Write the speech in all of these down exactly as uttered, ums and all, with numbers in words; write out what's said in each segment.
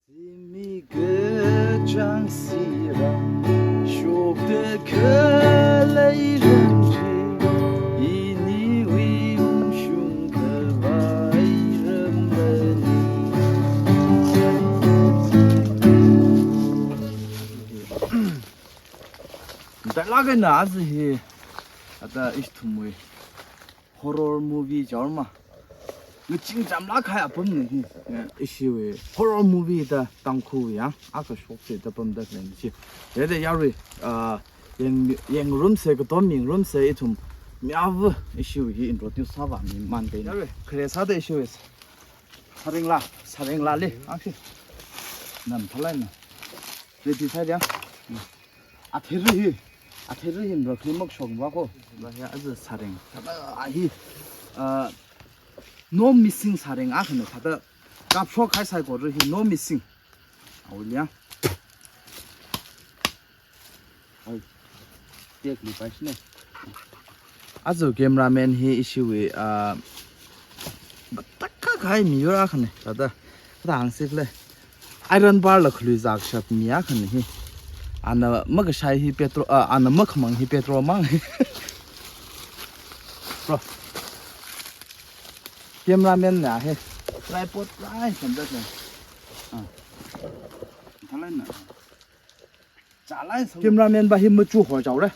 Zimikwui kachāng sirā, shokta khalei ramji, iniwui ungshung khavai ramani. Dalaga na azi hi, ata ithumwui horror movie jaorma. Ngaching chamlāk kahai apamna hi. Ya, ishiwui horror movie da Tangkhul ya, akha shokse da pamda khalei chi. Yada yarui, ah, yang, yangrumsa, katom yangrumsa ithum miava ishiwui hi introduce sāvāmi manpei. Yarui, khare sāda ishiwui. Saringla, saringlali, akshi. Nam thalai na. Ready sāda. Athei ri hi, athei ri hin rākhli makshokva ko. Ba ya aza saring. Thāda a hi, uh, no missing saring akhana thāda kapshok kahai saikora hi no missing. Awulia. Ai. Tekli paisne. Azu cameraman hi ishiwui, uh, matakhak kahai miyur akhana. Thāda, thāda hāngsi khala. Iron bar la khalui zakshap mi akhana hi. Ana makashai hi petrol, ah, ana makhamang hi petrol mang hi. Bro. Cameraman na hi. Tripod lai samda sa. Ah. Thalai na. Cameraman ba hi machu ho jaore.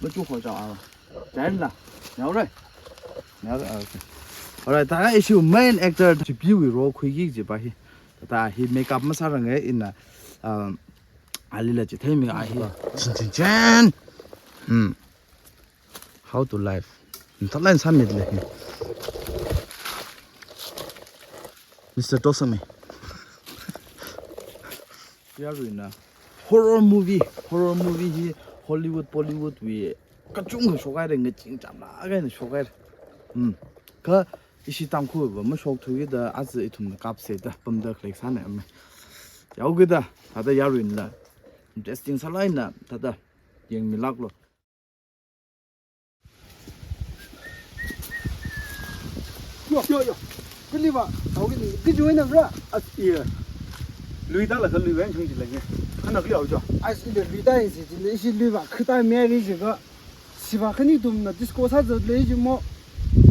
Machu ho jao a. Jain la. Jaore. Jaore, okay. Alright, thāda ishiwui main actor Chibiwui role khuiki kaji ba hi. Thāda hi makeup masāranga ina, um, alila chitheimi a hi. Chin chin chin. Hmm. How to live. Thalai sāmi le. Mister Tosami. Yaruina. Horror movie, horror movie hi Hollywood, Bollywood wui kachungkha shokhaira, ngaching chamlāk eina shokhaira. Hmm. Kha ishi Tangkhul va mashokthuki da azi ithumna kapse da pamda khalei sāna ame. Yaokida, thāda yaruinla. Interesting sālaina, thāda yangmilāklo. Yo, yo, yo. Kali ba, tau kini, kiji wena bra. As iya. Lui da la ka lui wen chang ji lenge. Ana kli au jo. As iya lui da yin si ji le, ishi lui ba, khita me ri ji ga. Si ba khani tum na disco sa zo le ji mo.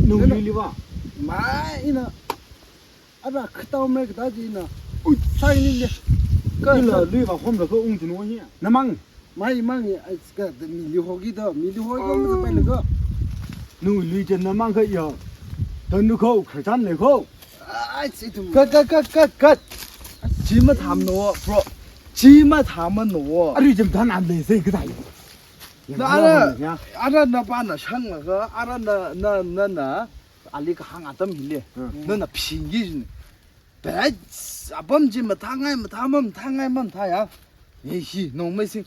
Nung lui li ba. Ma ina. Ara khatau mai kata ji na. Ui, sai ni le. Ka ila lui ba hom la ko ung jin wo ni. Namang. Mai mang ni, ai, ka de mi li ho gi do, mi li ho gi mo pai le ko. Nu lui jen namang ka ya. Don nu ko, kharchan le ko. Ai, si tu. Cut, cut, cut, cut, cut. Chi matham no, bro. Chi matham no. Ari jem dan am le se ka dai. Na ara, ara na pa na shang la ka, ara na, na, na, na. Ali kahāng atam hili. Hmm. Nana phingki jin. Pet, apam ji mathāngai, mathā ma, mathāngai ma, mathā ya. Ye hi, no missing,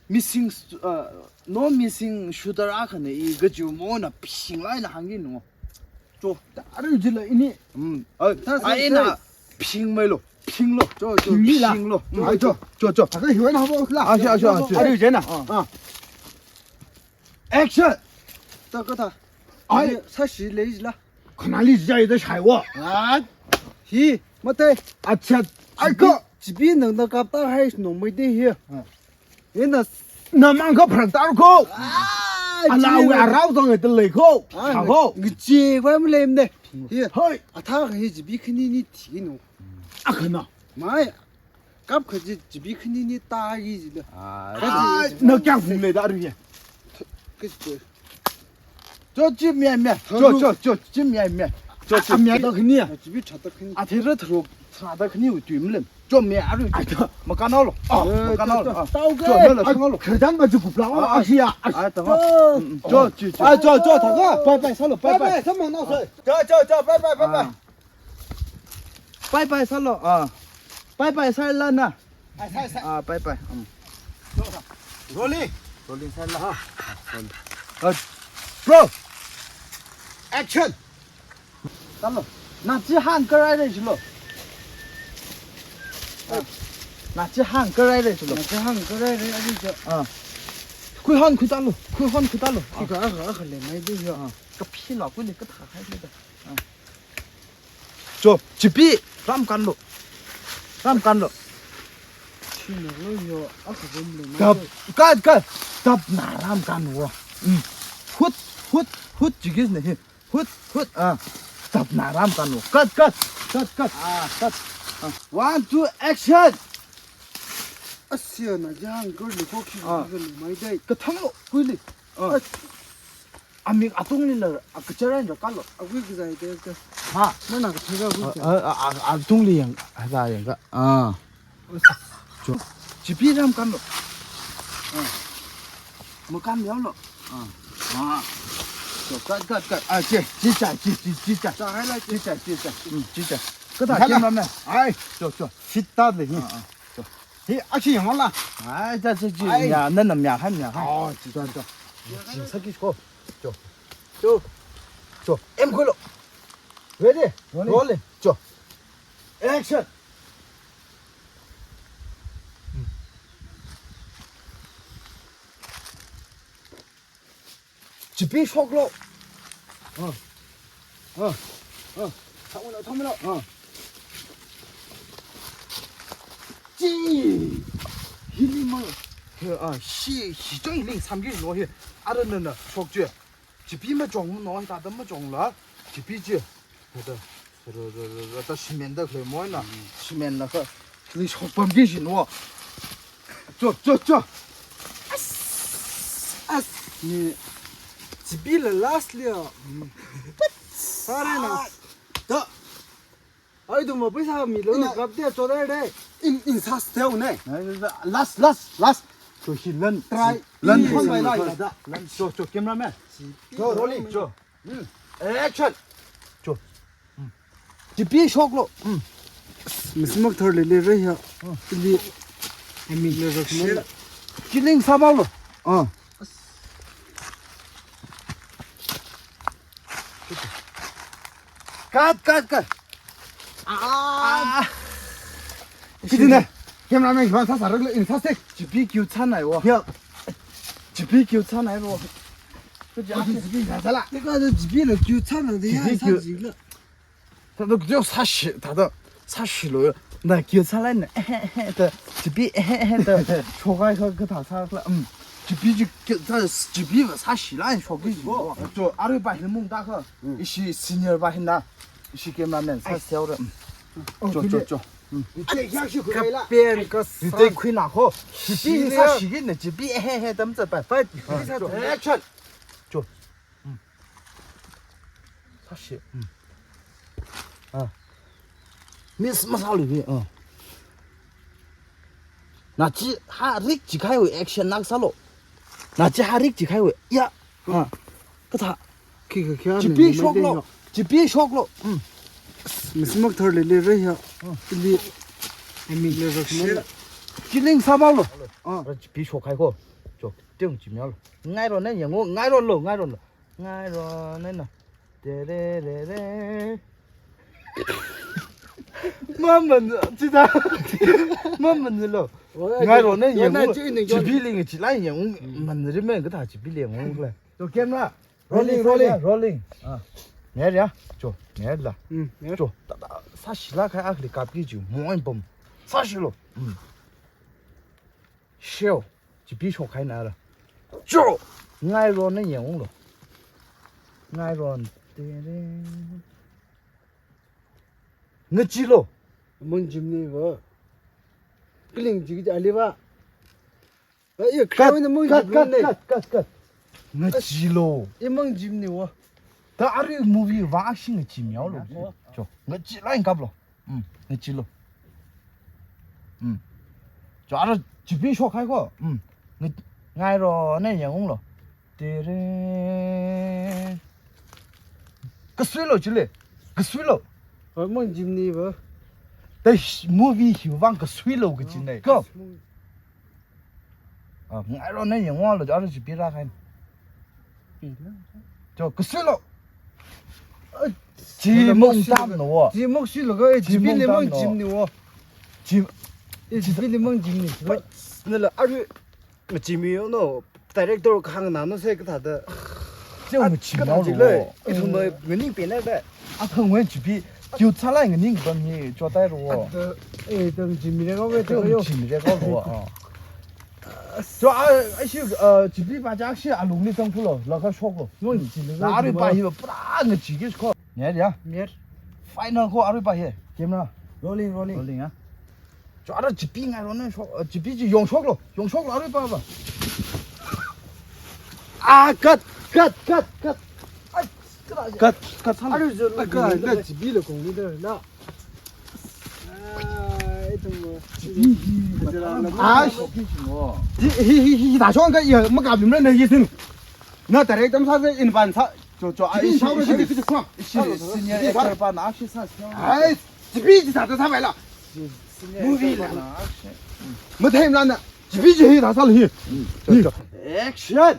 missing, uh, no missing shooter akhana i kajiu mona phinglaina hāngki no. Cho. Aru jila ini. Hmm. Ai, ta sa, ai na sa. Phingmeilo, phinglo. Cho, cho. Phingmila. Phinglo. Cho, ai, cho. Cho, cho. Taka hiwai na bo la. Ah, sure, sure, sure. Aru jena. Ah. Ah. Action! Ta kata. Ai. Sa shi lei la. Khanali jai da shai wa. Ah. Hi, mate. Achat. Ai ko. Chibi nang da kap ta hai no mai de hi. Ah. Ina. Namang ka prak tar ko. Ah, ala chibi wa na. Arau zong e te lei ko. Ah, ha ko. Ngi chi wa mu lem ne. Hi. Hoi. Atha ka hi chibi khani ni thi no. Akhana. Mai. Kap kha ji, chibi khani ni ta yi ji da. Ah, kha ji, na kyang hung le da ri ye. Kha ji. Cho chi mya mya. Cho, cho, cho, chi mya mya. Cho, cho. A mya da khani ya. Chibi cha da khani. A thera thro, cha da khani u tui mlem. Cho mya a ri. Ai ta. Ma ka nao lo. Ah, eh, ma ka nao lo. Cho, cho. Ah. Tao ke. Cho, nao lo, cho, nao lo. Kha dan ba ju kup la. Ah, ah, shi ya. Ah, ta. Cho. Mm, mm. Cho, chi, cho. Ah, cho, cho, ta ga. Bye bye, sa lo, bye bye. Bye bye, sa mang nao sa. Cho, cho, cho, bye bye, bye bye. Ah. Bye bye sālo. Ah. Bye bye sāla na. Ai, sai, sai. Ah, bye bye. Um. Rolling. Rolling sāla. Ah. Rolling. Ah, bro. Action. Sālo. Na chi hāngkarai re chilo. Ah. Na chi hāngkarai re chilo. Na chi hāngkarai re, ari cho. Ah. Khui hon khui tālo. Khui hon khui tālo. Khui ka, ah, ka, ka le mai de yo. Ah. Ka phi la khui le ka thā khai le da. Ah. Cho, chibi, ram kan lo. Ramkanlu. China lo yo, akha bom lo mai. Tap, cut, cut. Tapna ramkanlu. Mm. Hut, hut, hut jigis ne hi. Hut, hut, ah. Tapna ramkanlu. Cut, cut. Cut, cut. Ah, cut. Ah. One, two, action. Asia na jang kar ni kok shi Ah. Ga ni mai dai. Kathang lo. Kuili. Ah. Amik atungli la, a kacharan ja kalo. Agui kazai de ka. Ha. Mana kathira agui Ah, ka. Ah, ah, ah, atungli yang, ah, yang ka. Ah. Cho. Chipi ramkanlu. Ah. Makam yao lo. Ah. Ah. Cho, cut, cut, cut. Ah, che, chicha, chi, chi, chicha. Cha hai la, chi. Chicha, chicha. Hmm, chicha. Kada Hala. Kemra me. Ai. Cho, cho. Fit ta le. Ah, ah. Cho. Hi, ashi yang la. Ai, cha, chi, chi. Ai. Ya, nan nam ya, han ya, han. Oh, chi, cho, cho. Chi, saki ko. Cho. Cho. Cho. Em ko lo. Ready? Rolling. Rolling. Cho. Action. Chipi shoklo. Ah. Ah. Ah. Thamlo, thamlo. Ah. Chi. Hili ma. He, ah, shi, shi choi ling samgi no he. Ara na na, shok che. Chipi machong no, ta ta machong la. Chipi che. Hada, hada, hada, hada, hada, cement da khalei mo na. Mm. Cement na kha. Ni shokpam ki shin wo. Cho, cho, cho. As, as. Ni, chipi la last li ya. Mm. Sare na. Da. Ai, tu ma paisa mi lo, Ina. Kap dia cho dai dai. In, in sas teo ne. Last, last, last. Cho hi lan. Try. Lan. In, in, in, in, in, da. Cho, cho, cameraman. Cho, rolling. Cho. Hmm. Action. Cho. Hmm. Chipi shoklo. Hmm. Mismak thar le le re ya. Hmm. Ili. Ami le rak me. Killing samalo. Ah. Cut, cut, cut. Ah. Kiti ne. Cameraman ki ban sa sa rak le in sa sek. Chipi kyu chan ai wo. Ya. Chipi kyu chan ai wo. Ko ji chipi sa sa la. Te ka de chipi lo kyu chan na de ya. Chipi sa kyu. Ji la. Ta do kyu sa shi, ta do sa shi lo. Na kyu chan la na. Eh, eh, eh, ta chipi, eh, eh, eh, ta. Shokai ka, ka ta sa la. Um. Chipi ji kyu ta chipi ba sa shi la shoki ji. Cho, ari ba ni mung ta ka. Ishi senior ba hin na. Ishi cameraman sa seo re. Um. Cho, cho, cho. Ite kya shi khurai la. Pen ka sa. Ite khui na ho. Chipi sa shi ki na chipi, eh, eh, eh, tam cha pa. Fight. Cho. Action. Cho. Hmm. Sa shi. Hmm. Ah. Miss masalo bi. Ah. Na chi ha rik chi khai we action nak salo. Na chi ha rik chi khai we. Ya. Ah. Ka ta. Khi khi khi. Chipi shoklo. Chipi shoklo. Hmm. Mismak thar le le re ya. Hmm. Ili. Ami le rak me. Killing samalo. Ah. Chipi shok khai ko. Cho. Tiong chi miao lo. Ngai ro ne yang o. Ngai ro lo. Ngai ro lo. Ngai ro ne na. Te re re re. Maman, chida. Maman lo. Ngai ro ne yang. Chipi ling chi la yang. Man ri me ka ta chipi ling le. To camera. Rolling, rolling. Rolling. Ah. Ner ya. Cho. Ner la. Hmm, ner. Cho. Ta ta. Sa shi la khai akli kap ki ju. Mo en bom. Sa shi lo. Hmm. Sheo. Chipi shok khai na ra. Cho. Ngai ro na yang lo. Ngai ro. Te re. Ngachi lo. Mang jim ni ba. Kling ji ji ali ba. Ai, cut, cut, cut, cut, cut. Ngachi lo. I mang jim ni wa. Ta ari movie wa ashi ngachi miao lo. Cho. Ngachi la in kap lo. Hmm, ngachi lo. Hmm. Cho ara chipi shok khai ko. Hmm. Nga-, ngai ro ne yang lo. Te re. Kasui lo chile. Kasui lo. Mang jim ni ba. Ta sh-, movie hi vang kasui lo ka chi ne. Ko. Ah, ngai ro ne yang wa lo ara chipi ra khai. Cho, kasui lo. Chi mong tam no wo. Chi mong si lo ga, chi mong tam no. Chi, chi bi le mang jim ni wo. Chi, eh, chi bi le mang jim ni. Nala, aru, chi mi yo no, director khang na no se ka ta da. Chi mong chi mong lo. Ithum ma nganing pe na da. A thang wen chi bi, Kiu sālai nganing bam hi chotai ro. Ada, eh, tang jimire kau ve, tang jimire kau ro. Cho a, a shi, uh, jipi ba jak shi alungli tang phulo, laga shoklo. Mun jimire. Na arui ba hi pura ngachee ki ko. Ner ya. Ner. Final ko arui ba hi. Camera. Rolling, rolling. Rolling ya. Cho ara jipi ngai ro na shok, uh, jipi ji yong shoklo, yong shoklo arui ba ba. Ah, cut, cut, cut, cut. Ai, cut, cut, cut. Arui jo, cut, na jipi lo kong ni da na. Ai, tum. Jipi hi. Ai, hi, hi, hi, da shong ka ya, ma ka bim na yi sin. Na direct tam sa in ban sa. Cho, cho, ai, jipi shi, sa shi, shi, shi, shi, senior actor pa na shi sa. Ai, jipi ji sa ta sa bai la. Movie la. Mathei mla na. Jipi ji hi ta sa hi. Cho, cho. Action.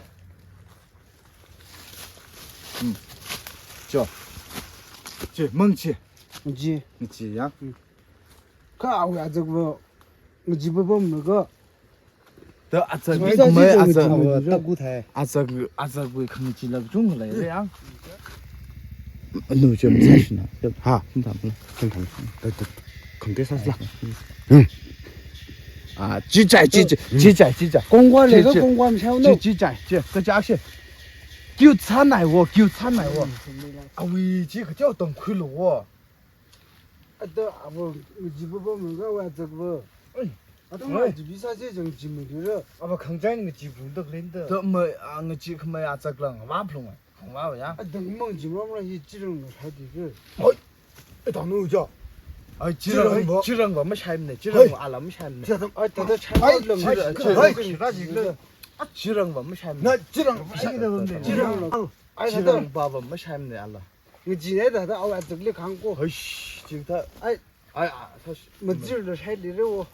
Cho. Che, mang che. Ji. Ji ya. Ka awi azak bo. Ji bo bom na ka. Da azak mai azak. Tak gu thai. Azak, azak wui khang chi lak chung lai ya. Nu che msa shi na. Ha, kin tham la. Kin tham. Da, da. Khang ke sa la. Ah, chi chai, chi chai, chi chai, chi chai. Kongwa le, kongwa mi shao no. Chi chai, chi. Ka cha shi. Kiu cha nai wo, kiu cha nai wo. Awi chi ka chao tong khui lo wo. Ada abo ngaji bo bo mungga wa zak bo. Ada ngaji bisa je jang ji mung dira. Abo khangchai ngaji bung dak lenda. Da ma, ah, ngaji khamai a zak lang wa plung ai. Khang wa ya. Ada mang ji ram ra hi jirang hai di ge. Hoi. E ta nu ja. Ai jirang, jirang ba. Jirang ba ma shai ne. Jirang ba ala ma shai ne. Ai ta da shai lang. Ai jirang ba ma shai ne. Na jirang. Jirang. Ai ta da ba ba ma shai ne ala. Ngaji ne da da awa zak le khang ko. Haish, jing ta. Ai. Ai, ai, sash. Majir da shai le re wo.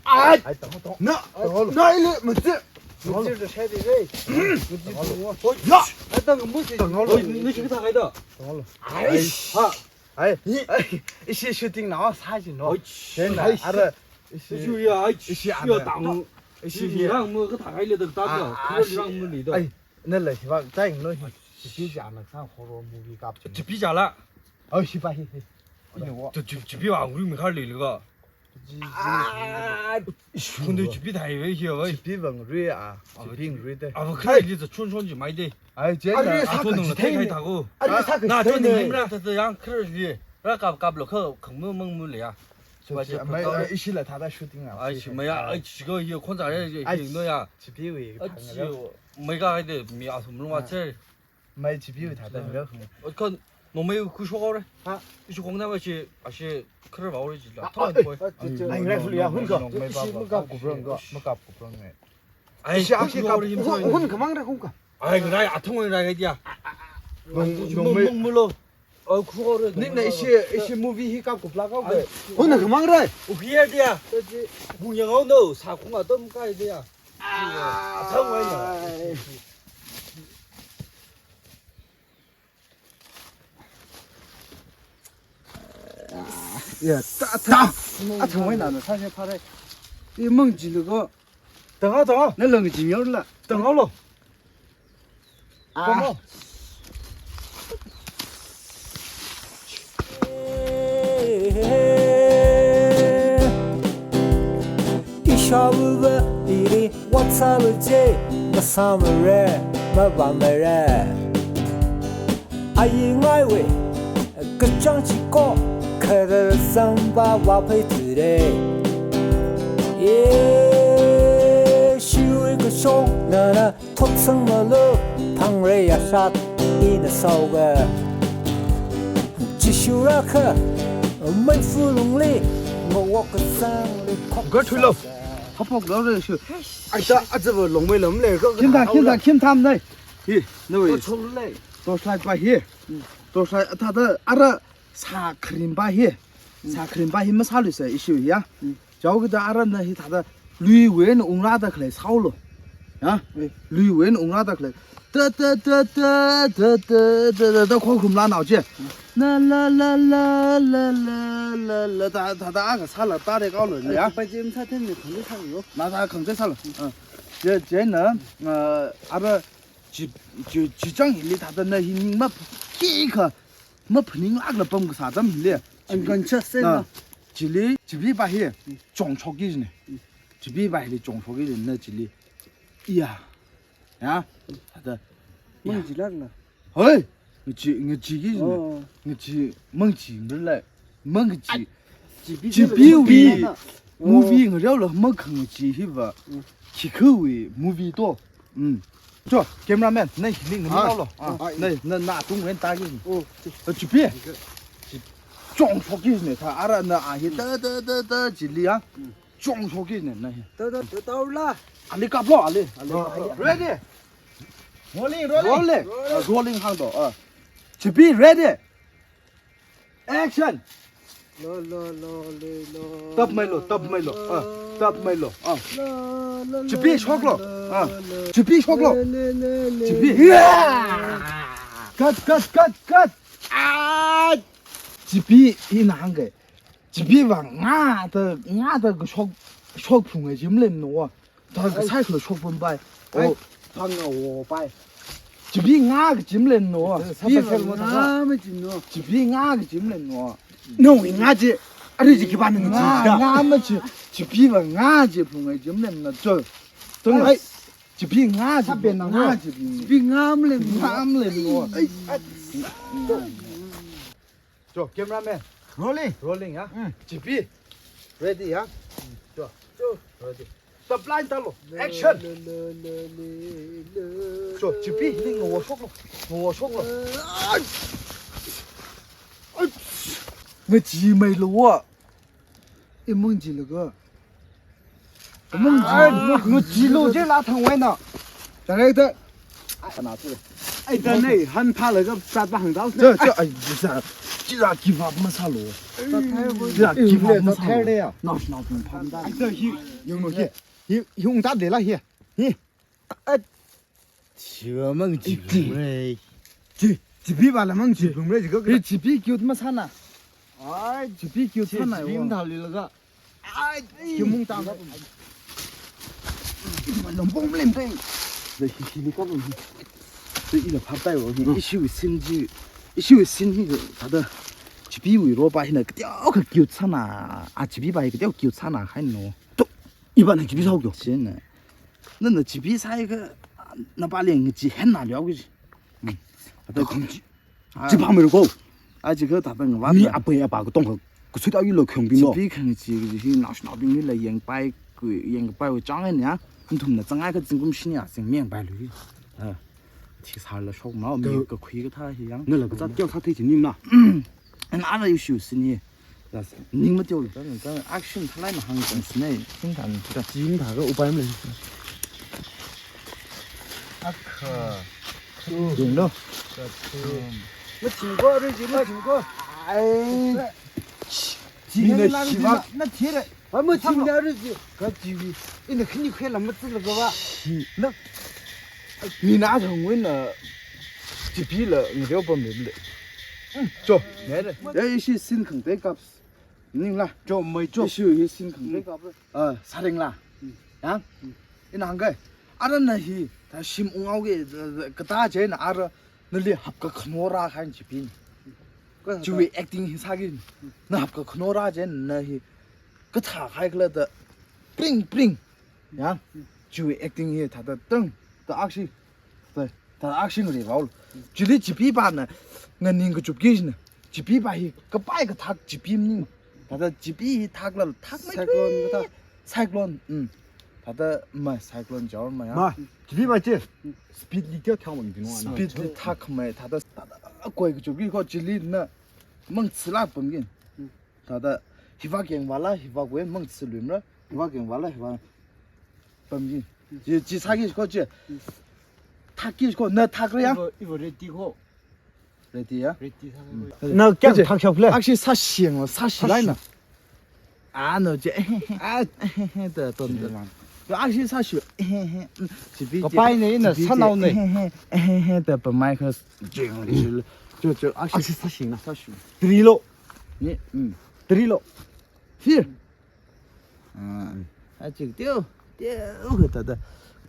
Ai. Ai, tang, tang. Na, ai, tang lo. Na ile majir. Majir da shai le re. Majir da wo. Hoi, ya. Ai, tang mu si. Tang lo. Hoi, ni, ni shi ta kai da. Tang lo. Ai. Ha. Ai. Ai, ishi shooting na sa ji no. Hoi. Jen na, ai, ara. Ishi. Ishi ya, ai. Ishi ya ana. Tang. Ishi ya. Ni rang mu ka ta kai le da ta ka. Ah, ah, kira shi. Rang mu ni da. Ai. Na la hiva tai no hi. Jipi ja na sang horror movie kap. Jipi ja la. Oh, shi pa hi hi. Ina wo. To ji-, jipi wa ngui mi khar le le ga. Ah, khun de jipi thai ve hi ve. Jipi bang rui a. Ah, jipi rui de. Ah, khar le de chun chun ji mai de. Ai, je. Ari na. Sa to ka nung ji la thai thai ne. Ta ko. Ari sa ka na ji to thai nung ne. Lim ra ta ta yang khar le. Ra kap kap lo kha khang mu mang mu le ya. Shi pa ji mai, pa ai, ishi la thada shooting a. Ai, shi mai ya, ai, shi ko hi khon za re, ai, hi no ya. Jipi wui ai, khang chi, ra. Mai ka hai de, mi a sum lung a che. Mai jipi wui thada mi ra khang. Ai, kan, no mai ku sho re. Ha. Ishi kong na ba shi, a shi, khar ba re ji la. Thon koi. Ai, ai, ai, ai, ya, hun ka. No mai ba, ishi ba, ma kap ku prang ka, ma kap ku prang ne. Ai, ishi a shi kap, hun, hun ka mang re, hun ka. Ai, rai, a thong rai dia. Nong, nong mai. Mung, mung, mung lo. Ning na ishi, ishi movie hi kap kupla kau ke. Huna khamang rai. Ukhiya dia. Bung yang au no, sa khung atom kai dia. Athang wai na. Ya, ta, ta. Athang wai na, na sa nya pare. I mang ji lu ko. Tangau, tangau. Na lang jing yau la. Tangau lo. Ah. Tangau. Ishāvā iri WhatsApp je, masamare, mabamare. Ayi ngaiwe, kachang chiko, kharar samba wa phai ture. Ye, shiwi kashong nana, thotsang malu, phangre yashat, ina sauga. Jishu rakha, mai fulungli, ngawak kasangli, kok. Ga thuilo. Hapok lo re shu. Ai ta, aja ba long mai lam le, ga. Kim ta, kim ta, kim tham nai. Hi, no. Torchlight pa hi. Torchlight, thada, ara, sā kharim pa hi. Sā kharim pa hi masāluisa issue ya. Chao kida ara na hi thada lui wen ungra da khalei saolo. Ya? Lui wen ungra da khalei. Ta, ta, ta, ta, ta, ta, ta, ta, khokharum la nao che. Na la, la, la, ta, ta, ta, aga sāla ta re kaolo ya. Pa jim sa ten ne khangde sālo. Na ta khangde sālo. Ah. Je, je na, ah, ara ji, ji, ji chang hili thada na hi ning ma khi kha. maphaninglākla pamkasā atam hili. Unconscious state na. Chili, Chipeepa hi chongshokki jina. Chipeepa hili chongshokki jina chili. Iya. Ya. Ada. Mangachilākla. Hoi. Ngachi, ngachiki jina. Oh. Ngachi, mangachi mralai. Mangachi. Chipeewui. Chipeewui. Oh. Movie ngareola makhangachi hiva. Mm. Khikhiwui movie to. Mm. Cho, cameraman, na hili ngalālo. Ah, ah, na, na, na tung ren ta yin. Oh. Chipee. Chongshokki jina tha, ara na a hi ta, ta, ta, ta, chili ya. Mm. Chongshokki jina na hi. Ta, ta, ta, ta, la. Ali kaplo, ali, ali kaplo. Ready? Rolling, rolling. Rolling. Ah, rolling hāngdo. Ah. Chipee, ready? Action! Lo, lo, lo, le, lo, tapmeilo, lo, tapmeilo, ah, lo, tapmeilo, ah. Lo, lo, Chipee lo, shoklo, lo, ah. Lo, Chipee shoklo. Le, le, le, le. Chipee. Yeah! Cut, cut, cut, cut. Ah! Chipee ina hāngkahai. Chipeeva ngā ta, ngā ta kashok, shok phungai jim lem no. Thāda kasai khala shokpampai. Ai, oh. Thāngā wopai. Chipee ngā kaji malen no. Chipee ngā machino. Chipee ngā kaji malen no. No, ngā chi. Arui chi khipāna ngā chi. Ngā, ngā machi. Chipeeva ngā chi phungai jim malen no. Cho. Tong ai. Chipee ngā chi. Sape na ngā chi. Chipee ngā malen. Ngā malen no. Ai, ai. Cho, cameraman. Rolling. Rolling, ya. Mm. Chipee. Ready, ya. Cho. Cho. Ready. Top line talo. Action. Cho, Chipee, ning ngawo shoklo. Ngawo shoklo. Ngachi mailo wa. Imung jilaga. Imung ji. Ah, ngachilu jila thangwui eina. Director. Ai, ana tu. Ai, da nei, han phālaga zatva hāngdao. Cho, cho, ai, jisa, jisa give up masālo. Jisa give up masālo. Nash na pung pam da. Ai, da hi, yung no hi. Hi, yung da de la hi. Hi. At. Chiva mang chi. Chi, Chipeeva la mang chi. Hi Chipee cute masāna. Ai, Chipee cute sāna. Chipee thali laga. Ai, kimung tang. Lompong lem teng. Da hi hi ni ka lo hi. Da ila phap tai wo hi. Issue sin ji. Issue sin hi thāda. Chipeewui ropa hina kateokha cute sāna. A Chipeeva hi kateo cute sāna hai no. To. Iba na Chipee sao kyo. Sin na. Nana Chipee sai ka na pa leng chi hen na liao ki. Ada kham chi. Chi pha mi ro ko. A chi ka ta tang ba. Mi apa ya pa ka tong ka. Ku sui ta yu lo khong bi no. Chipee khang chi ki hi national bing ni la yangpai ku yangpai wo chang en ya. Nthumna changai ka zingkum shini ya zingmeng pai lu. Ha. Thi sāla shok ma mi ka khui ka tha hi yang. Na la ka zat kyang sa thei chi nim na. An other issues in here. Ning mateo. Action thalai mahāng chang sinai. Sing than ta. Jing tha ka upai mle. Akha. Jing lo. Machim ko, arui chi machim ko. Ai. Mina shiva. Na thire. Ba machim na arui chi. Ka chiwi. Ina khini khela matsila ka ba. Na. Mina thangwui eina Chipeela ngareo pam le. Cho. Ne ne. Ya ishi sin khang te kap. Ningla, cho mai cho. Issue hi sin khang te kap. Ah, saring la. Ya. Ina hāngkahai. Ara na hi, ta shim ungao ke, kata chieina ara, nali hapka khanora khan Chipee. Chiwui acting hi sāki. Na hapka khanora chieina hi. Kathā khai khala ta. Pring, pring. Ya. Chiwui acting hi thāda tang. Ta akshi. Ta, ta akshi ngari vao. Chili Chipeepana. Nganing kachupki jina. Chipeepa hi kapai kathak Chipee maning. Thāda Chipee hi thakla thak mai. Cyclone kathak. Cyclone. Mm. Thāda ma cyclone jao ma ya. Ma, Chipeepa chi. Speed li kya thang mang dino ana. Speed li thak mai. Thāda, thāda koi kachupki ko chili na. Mang chila pamki. Thāda hivak yangvāla, hivak wen mang chilui mara. Hivak yangvāla, hivak pamki. Chi, chi sāki ko chi. Thakki ko, na thak re ya. Ivo, ivo ready ko. Ready ya? Ready thak. Na kya thak shap le? Akshi sāshing lo, sāshi lai na. Ah, no, chi. Ah, da, ton, da. Akshi sāshi. Chipee, kapai ne, ina, sānao ne. Da, pa mai ka jing. Cho, cho, akshi sāshi na. Sāshi. Three lo. Ni, mm. Three lo. Here. Ah, ah, chik teo, teo, ka ta ta.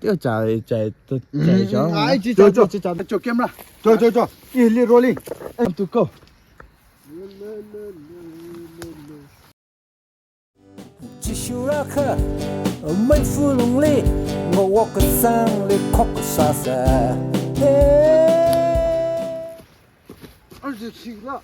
Teo cha, cha, to, cha, cha. Ai, chi, cho, cha, cho, cha, cha. Cho camera. Cho, cho, cho. Ili rolling. And to go. Jishu rākha, meifa lungli, ngawok kasāngli khok kasāsa. Hey! Arju chila.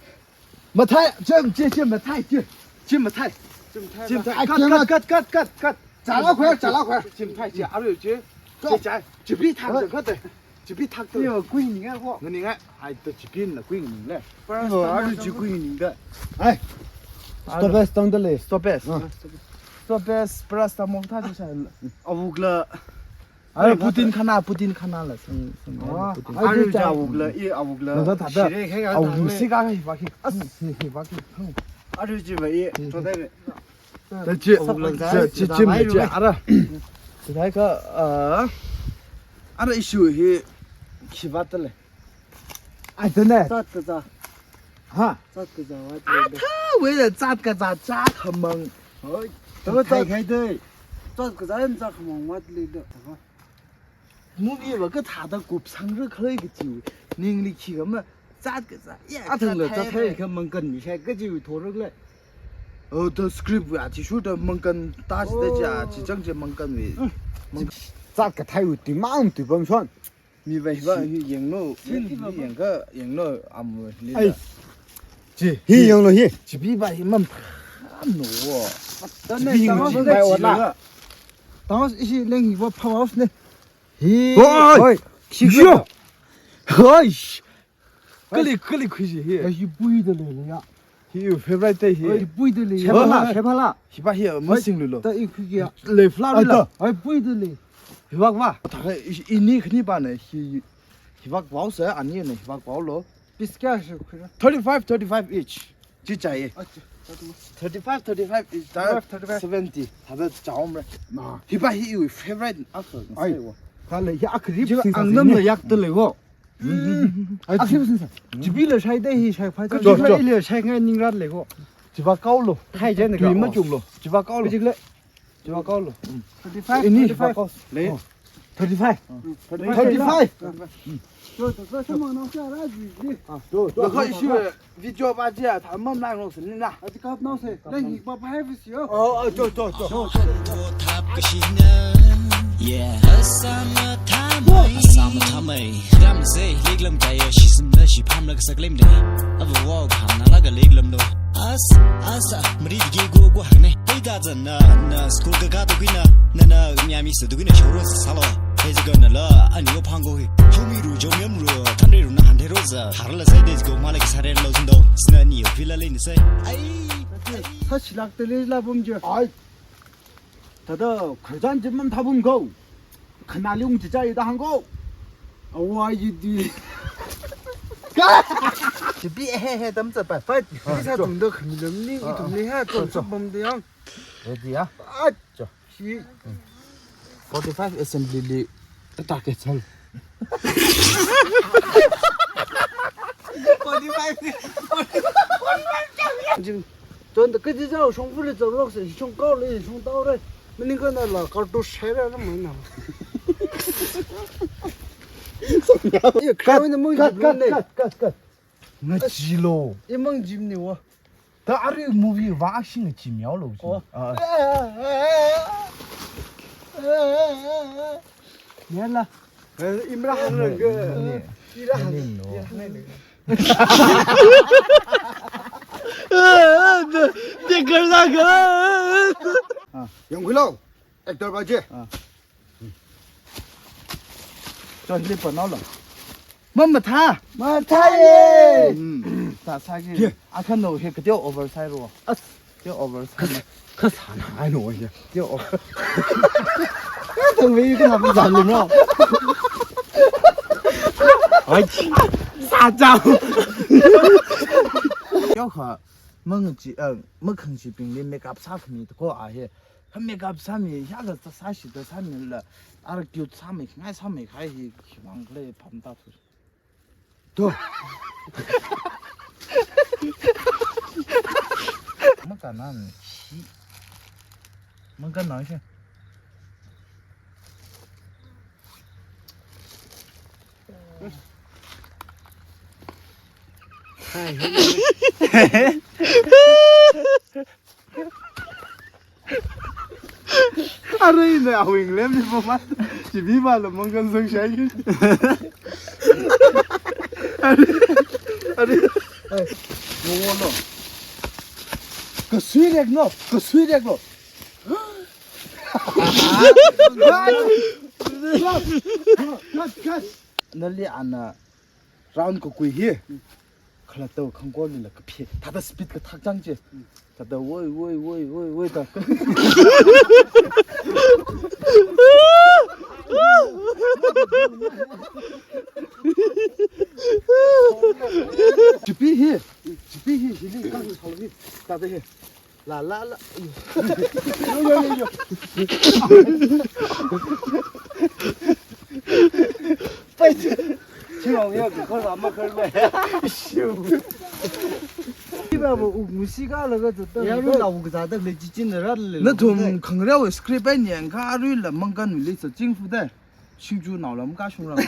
Mathai, chim, chim, chim, mathai, chim. Chim mathai. Chim mathai. Chim mathai. Ai, cut, chim cut, cut, cut, cut, cut. Chala khwai, chala khwai. Chim mathai, chim, arju chim. Go. Chim chai. Chibi thak, cut. Cut. Chibi thak tu. Yo, kui ni nga ko. Ngani nga, ai, to chibi na kui ni le. Yo, arju chi kui ni da. Ai. Stop es, tang da le. Stop es. Ah. Stop es, paracetamol thā chi sa. Awukla. Ai, Putin khana, Putin khana la, sing, sing, oh, Putin. Arju chi awukla, i awukla. Nada thada. Shire khai ga awuk thang le. Si ga khai ba khi. As, hi, hi, ba khi. Arju chi ba i, to dai le. Ta chi, awukla chi, chi, chi, chi, ara. Chi dai ka, ah, ara issue hi, khi ba ta le. Ai, ta ne. Zat kazā. Ha? Zat kazā wat le. Atha, wei le zat kazā, zat khamang. Hoi. Tava zat khai dai. Zat kazā yam zat khamang wat le da. Movie va kathāda kupsang ra khalei kachi. Ningli khi kama zat kazā. Ya, athang le zat hai khamang kan mi shai kachi thorak le. Oh, the script va chi shu da mang kan ta chi da ja, chi chang chi mang kan mi. Zat kathai u ti mang tu bam shon. Mi vai va hi yenglo, mi yengkha, yenglo, am, li ai. La. Chi, hi yenglo hi. Chibi va hi mam, am no wo. Chibi hi chibi va wala. Tangos isi leng hi va powerhouse ne. Hi. Oi! Oi! Yo! Oi! Kali, kali khuiji hi. Ai, hi pui da le le ya. Hi iwui favorite te hi. Ai, pui da le. Shephala, shephala. Hi ba hi, masing lu lo. Ta i khuiki ya. Le fla ai, lo. Ai, pui da le. Hi ba ba. Ta i, i ni khani ba ne hi. Hi ba ba sa, ani ne hi ba ba lo. Piece kya shi khuira? Thirty-five, thirty-five each. Chi chai. Acha, thirty-five, thirty-five each. Thirty-five, thirty-five. Seventy. Hada chaom re. Ma. Hi ba hi iwui favorite akha. Ai. Sai wo. Kala hi akha rip. Chi sing sa angnam ne. La yak ta le wo. Mm. Ai, ah, chi sing sa. Chibi le shai dai hi shai phai. Ka jo, chibi jo. Le shai ngai ning rat le ko. Chiba kau lo. Hai jen tui ka ma ko. Chung lo. Chiba kau lo. Chiba le. Chiba kau lo. Mm. Thirty-five, ini thirty-five. Chiba kau. Le. Oh. Thirty-five. Mm. Thirty-five. Thirty-five. Mm. Jo, jo, jo, sama nang sa ra ji ji. Ah, jo, jo. Lo ko issue. Video ba jia, thamam lang lo sini na. Aji kap nao se. Leng hi ba ba heavy si yo. Oh, oh, jo, jo, jo. Jo, jo. Thap kashina. Yeah. Asama thamai. Asama thamai. Lam se, lik lam kaya, shi sim la, shi pham la, kasak lem de. Ava wow, pham na la, ka lik lam lo. As, asa, mari digi go go hakne. Hei da zan na, na school ka ka to kina, na na, mi ami se to kina, shoro sa lo. Hei zi go na la, ani yo phang go hi. Humi ru, jo mi am ru, than re ru na han de ro za. Har la sai de go ma la ki sa re lo zin do. Sina ni yo phi la le ni sai. Ai. Sa shilak te le la bum je. Ai. Tada khazan je mam tha bum go. Khana le ung je jai da hang go. Awa yi di. Chibi he he tam za pa. Pa, ah, sa jo. Tung do khami lam ni, ah, tung ni ha, ah, tung jo. Sa bum de yang. Ready ya? Ah. Jo. Shi. Forty-five assembly li attack ke chal. Forty-five. Jim, ton da kaji jao, shong fu le jao lok se, shong kau le, shong tau le. Maning ka na la, kar tu shai ra na ma na. Ye, cut, crowd na mung cut, jim cut, ne. Cut, cut, cut. Nga ji lo. Ye mang jim ne wa. Ta ari movie va action chi miao lo chi. Oh. Ah. Yala. Eh, Imran ne, Hang ne, ke. Ne, ne. Ira Hang. Ne, no. Ira Hang ne. De, de kar la ga. Ah. Yong Kulo, actor ba je. Ah. Cho hili pa nao la. Mama tha. Mathā ye. Hmm. Ta sa ki. Ye. Akha no he ka teo over sai ro. As. Teo over sai. Kas, kas han ai no ye. Teo over. Tang ve ka ham zan lo no. Ai. Sa chao. Teo kha. Mang chi, eh, makhang chi ping le makeup sa khami to ko a he. Kha makeup sāmi, hiya kha sāshi da sāmila, ara cute sāmi, ngai sāmi khai hi, khiwuivang khala pamda thu. To. Makanan shi. Makanan shi. Arui na awui ngalem ni pama. Chibi pala mangkan sangshai. Arui, arui. Ai, wo wo lo. Kasui rek no, kasui rek lo. Cut, cut, cut. Nali ana round kakui hi. Khalattao khangkorlila kaphe. Thāda speed kathak chang chi. Thāda woi, woi, woi, woi, woi da. Chibi hi. Chibi hi, hili kang salo hi. Thāda hi. La, la, la. Yo, yo, yo, yo. Pai. Chingong yo, ko la ma kar me. Shu. Iba bo u musika laga zata. Ya ru la u zata le chi chin ra le. Nathum khangareo script ai nyang kha arui la mangkan le sa chingfu dai. Singju nao lam kashung ram.